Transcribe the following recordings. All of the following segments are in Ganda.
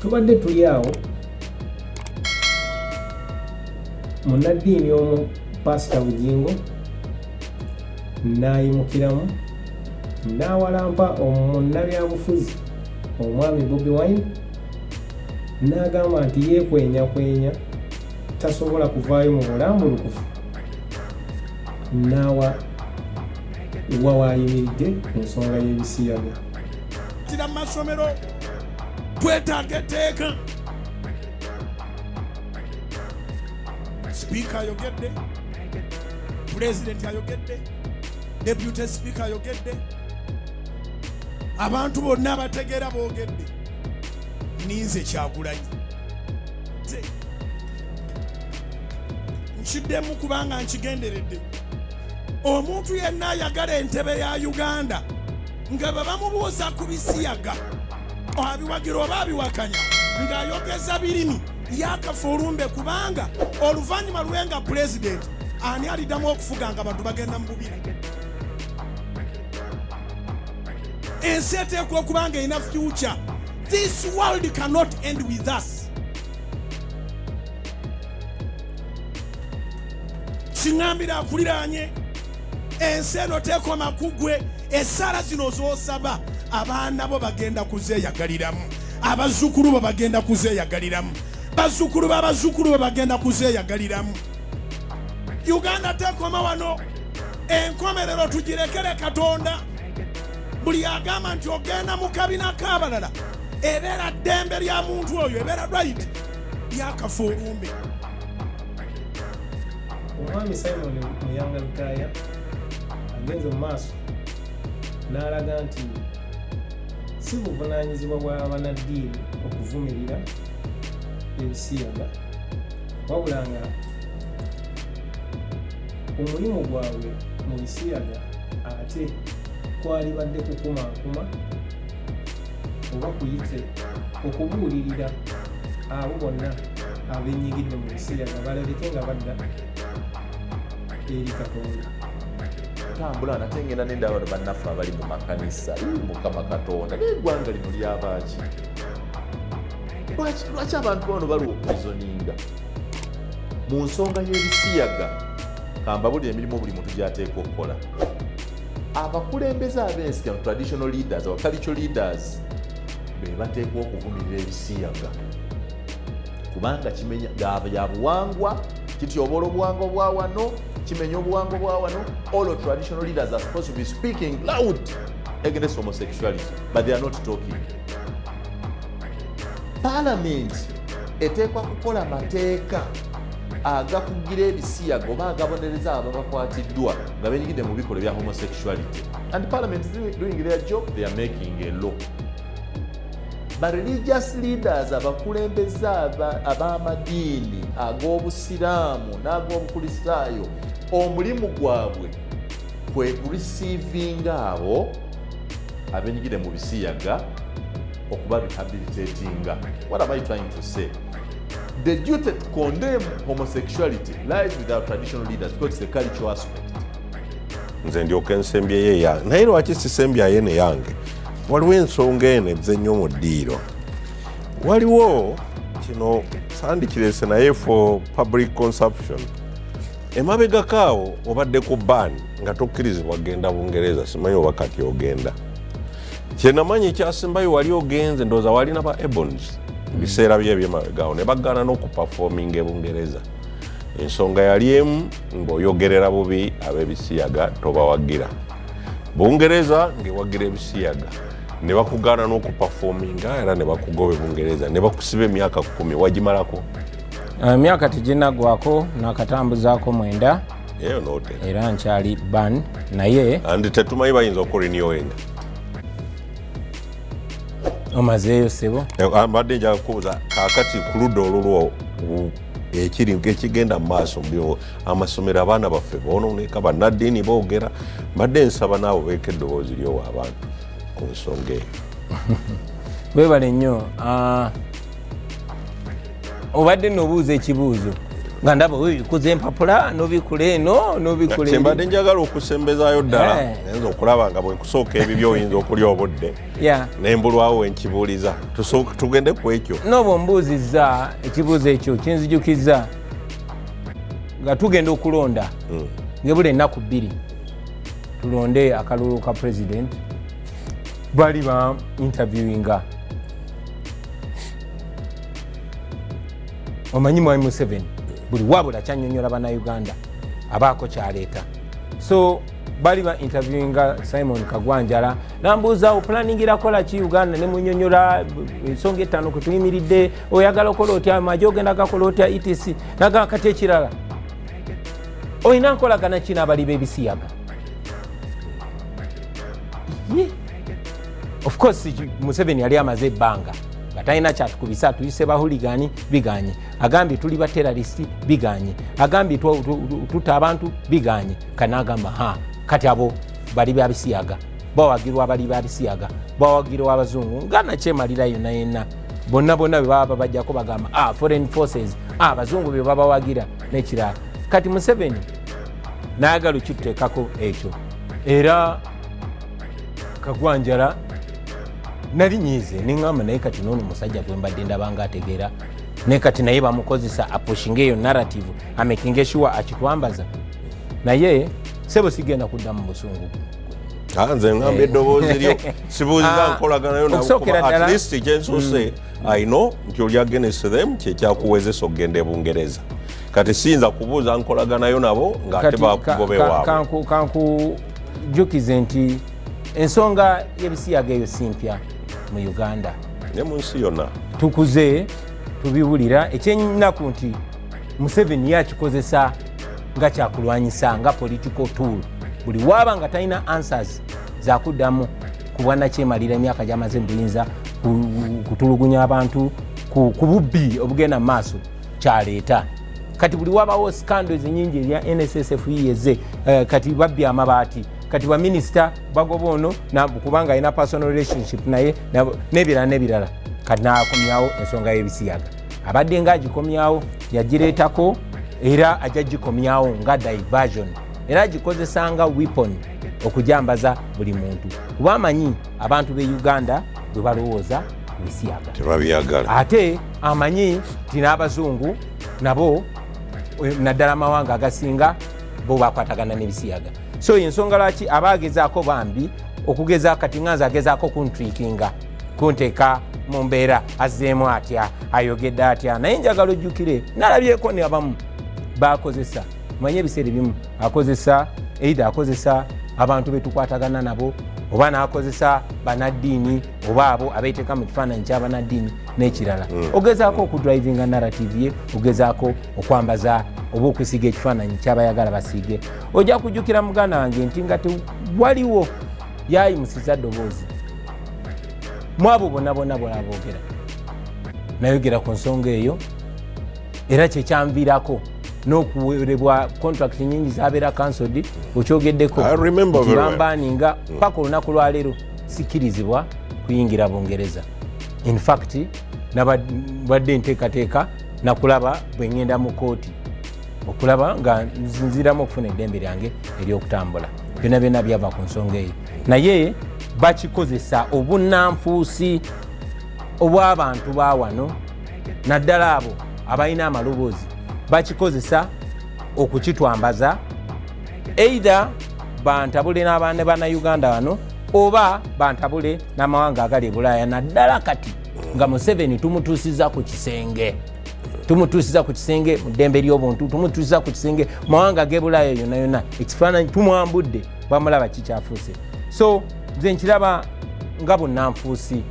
Tubadde tuli awo, munnaddiini omu, Pasita Bugingo, n'ayimukiramu n'awalampa omunnabyabufuzi omwami Bobi Wine, n'agamba nti yeekwenyakwenya, tasobola kuvaayo mu bulambulukufu n'awa wa waayimiridde ku nsonga y'ebisiyaga. Tira mu masomero, twetaaga etteeka. Sipiika ayogedde, pulezidenti ayogedde, deputy sipiika ayogedde, abantu bonna abategeera boogedde. Ninze Kyagulanyi nkiddemu kubanga nkigenderedde. Omuntu yenna ayagala entebe ya Uganda nga bwe bamubuuza ku bisiyaga abiwagira oba abiwakanya ng'ayogeza birimi, yakafa olumbe, kubanga oluvannyuma lwe nga pulezidenti, ani aliddamu okufuga nga abantu bagenda mu bubiri? Ensi eteekwa okuba nga erina future. This world cannot end with us. Kiŋambira akuliraanye, ensi eno tekoma kugwe. Essaala zino z'osaba, abaana bo bagenda kuzeeyagaliramu, abazzukulu bo bagenda kuzeeyagaliramu, bazzukulu b'abazzukulu bo bagenda kuzeeyagaliramu. Uganda tekoma wano. Enkomerero tugirekere Katonda. Buli agamba nti ogenda mu kabina k'abalala, ebeera ddembe lya muntu oyo, ebeera right lyakafa olumbe. Omwami Simon Muyanga Lutaaya agenze mu maaso n'alaga nti si buvunaanyizibwa bwa bannaddiini okuvumirira ebisiyaga, wabula nga omulimu gwabwe mu bisiyaga ate kwalibadde kukumaakuma oba kuyite okubuulirira abo bonna abenyigidde mu bisiyaga balabike nga badda eri Katonda. Tambula nate ngenda nendaba bano bannaffe abali mu makanisa. Mukama Katonda, naye eggwanga lino lyabaaki? Lwaki abantu bano bali okureasoninga mu nsonga y'ebisiyaga? Kambabulira emirimu buli muntu gy'ateeka okukola. Abakulembeze ab'ensikirano, traditional leaders, aba cultural leaders, be bateekwa okuvumirira ebisiyaga, kubanga kimenya ya buwangwa, kityoboola obuwangwa bwa wano, kimenya obuwangwa bwa wano. All traditional leaders are supposed to be speaking loud against homosexuality, but they are not talking. Parliament eteekwa kukola mateeka agakugira ebisiyaga oba agabonereza abo bakwatiddwa nga benyigidde mu bikolwa ebya homosexuality, and parliament is doing their job. They are making a law. Ba religious leaders, abakulembeze ab'amadiini ag'obusiraamu n'ag'obukristaayo, omulimu gwabwe kwe kureceivinga abo abenyigidde mu bisiyaga okuba rehabilitatinga. What am I trying to say? The duty to condemn homosexuality lies with our traditional leaders because it's a cultural aspect. Nze ndyoka ensembyeyo eyange, naye lwaki sisembyayo neyange? Waliwo ensonga eno ebze nnyo mu ddiiro. Waliwo kino sandikirese naye for public consumption. Emabegako awo obadde ku ban nga tokkirizibwa kugenda Bungereza. Simanyi oba kati ogenda. Kyenamanyi ekyasembayo wali ogenze, ndowooza walina ba Ebonies biseera bye ebyemabegaawo, ne bagaana n'okuperforminga e Bungereza. Ensonga yali emu, ng'oyogerera bubi ab'ebisiyaga, tobawagira. Bungereza ng'ewagira ebisiyaga, ne bakugaana n'okuperforminga, era ne bakugoba e Bungereza, ne bakusiba emyaka 10. Wagimalako? Emyaka teginagwako, nakatambuzaako 9. Eyo nootera. Era nkyali ban, naye andi tetumanyi, bayinza okurenewinga. Omazeeyo, ssebo? Mbadde njagala kukubuuza kaakati ku ludda olulwo ekiri ekigenda mu maaso amasomero, abaana baffe bonooneka, bannaddiini boogera. Mbadde nsaba naawe obeeko eddoboozi lyowa abantu ku nsonga eyo. Webale nnyo. Obadde noobuuza ekibuuzo. Nga ndaba webikuza empapula nobikula eno nobikula. Kyembadde njagala okusembezaayo ddala, nza okulaba nga bwenkusooka ebibyo oyinza okulya obudde nembulwawo wenkibuuliza. Tugende ku ekyo. Noba ombuuzizza ekibuuzo ekyo, kinzijukiza nga tugenda okulonda, ngebula ennaku 2 tulonde akalulu ka president, bali ba interviewinga, omanyi mwami Museveni buli wabula kyanyonyola bannayuganda abaako kyaleeta. So bali ba interviewinga Simon Kagwanjala, nambuuza, "Oplaningira kola ki Uganda?" Nemunyonyola ensonga 5 kwetuyimiridde, oyagala okola otya amaje, ogenda gakola otya, etc. Nagamba, "Kati ekirala, olina nkolagana ki n'abali b'ebisiyaga?" Of course Museveni yali amaze ebbanga nga talina kyatukubisa, atuyise bahuligani, biganye. Agambye tuli ba terrorist, biganye. Agambye tutta abantu, biganye. Kanagamba, ha, kati abo bali babisiyaga, bawagirwa abali babisiyaga, bawagirwa abazungu, nga nakyemalira yonna yenna, bonna bonna bwe baba bajjako bagamba, ah, foreign forces, ah, abazungu bye babawagira nekirala. Kati Museveni nayagala okituteekako ekyo. Era Kagwanjala nali nyiize, neŋŋamba, naye kati noono musajja gwe mbadde ndabanga ategeera, naye kati naye bamukozesa apushinga eyo narrative, amakinge sure akitwambaza. Naye sebo, sigenda kudda mu busungu. Ah, nze ngamba eddoboozi lyo sibuuziza nkolaganayo. Okusookera ddala- At least kyensuuse, I know nti oli against them, kyekyakuwezesa okugenda e Bungereza. Kati siyinza kubuuza nkolaganayo nabo ng'ate Kati bakugoba ewaabwe. Kankujukize nti ensonga y'ebisiyaga eyo si mpya mu Uganda. Ne mu nsi yonna. Tukuze tubiwulira. Ekyennaku nti Museveni yakikozesa nga kyakulwanyisa, nga political tool. Buli waaba nga talina answers zakuddamu ku bwanakyemalira, emyaka gyamaze mu buyinza, kutulugunya abantu, ku bubbi obugenda mu maaso, kyaleeta. Kati buli wabawo scandals nyingi, erya NSSF yeze, kati babbye amabaati, kati baminisita bagoba ono kubanga alina personal relationship naye, n'ebirala n'ebirala. Kati nakomyawo ensonga y'ebisiyaga. Abadde nga agikomyawo, yagireetako, era ajja gikomyawo nga diversion, era agikozesa nga weapon okujambaza buli muntu, kuba amanyi abantu b'e Uganda bwe balowooza ku bisiyaga. Tebabyagala. Ate amanyi nti n'abazungu nabo, naddala amawanga agasinga, bo bakwatagana n'ebisiyaga. So ensonga lwaki aba agezaako bambi okugeza kati nga nze agezaako kuntrikinga, kunteeka mu mbeera, azzeemu atya, ayogedde atya. Naye njagala ojjukire, nalabyeko ne abamu bakozesa, manye ebiseera ebimu akozesa, either akozesa abantu betukwatagana nabo, oba nakozesa banaddiini, oba abo abeteeka mu kifaananyi kyabanaddiini n'ekirala. Ogezaako okudrivinga narrative ye, ogezaako okwambaza oba okusiiga ekifaananyi kyabayagala basiige. Ojja kujjukira, muganda wange, nti nga tewaliwo yayimusiza ddoboozi mwabo bonna bonna bwalaboogera, nayogera ku nsonga eyo, era kyekyanviirako n'okuwerebwa contract nyingi zabeera cancelled. Okyogeddeko. I remember nti very well. Bambaninga paka olunaku lwaleero sikirizibwa kuyingira Bungereza. In fact, nabadde nteekateeka nakulaba bwe ŋŋenda mu kooti okulaba nga nziramu okufuna eddembe lyange eryokutambula. Byonna byonna byava ku nsonga eyo, naye bakikozesa obunnanfuusi obw'abantu ba wano, naddala abo abalina amaloboozi, bakikozesa okukitwambaza, either bantabule n'abaana bannayuganda wano oba bantabule n'amawanga agali e Bulaaya, naddala kati nga Museveni tumutuusiza ku kisenge, tumutuusiza ku kisenge mu ddembe ly'obuntu, tumutuusiza ku kisenge mu mawanga g'e Bulaaya yonna yonna. Ekifaananyi tumwambudde, bamulaba kikyafuuse. So nze nkiraba nga bunnanfuusi,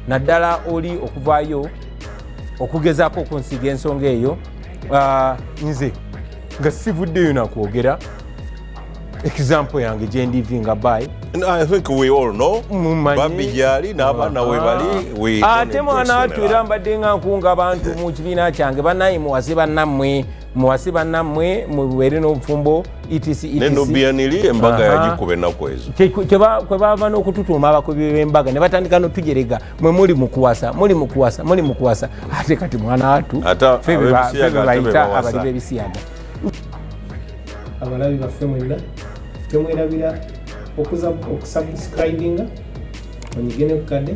naddala oli okuvaayo okugezaako okunsiiga ensonga eyo. Nze nga sivuddeyo nakwogera example yange gyendivinga by I think we all know. Barbie gyali n'abaana we bali. Ate mwana wattu era mbadde nga nkunga abantu mu kibiina kyange, bannaye muwase bannammwe, muwase bannammwe, mubeere n'obufumbo, etc. Ne Nubian Li embaga yagikuba ennaku ezo. Kwe baava n'okututuuma abakubi b'embaga ne batandika n'otujerega, mwe muli mu kuwasa, muli mu kuwasa, muli mu kuwasa. Ate kati mwana wattu ffe be bayita abali b'ebisiyaga. Abalabi baffe mwenna, temwerabira okusubscribinga, onyige ne kukadde,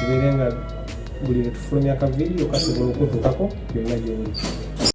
tubeere nga buli lwe tufulumya ka vidiyo kasobola okutuukako yonna gy'oli.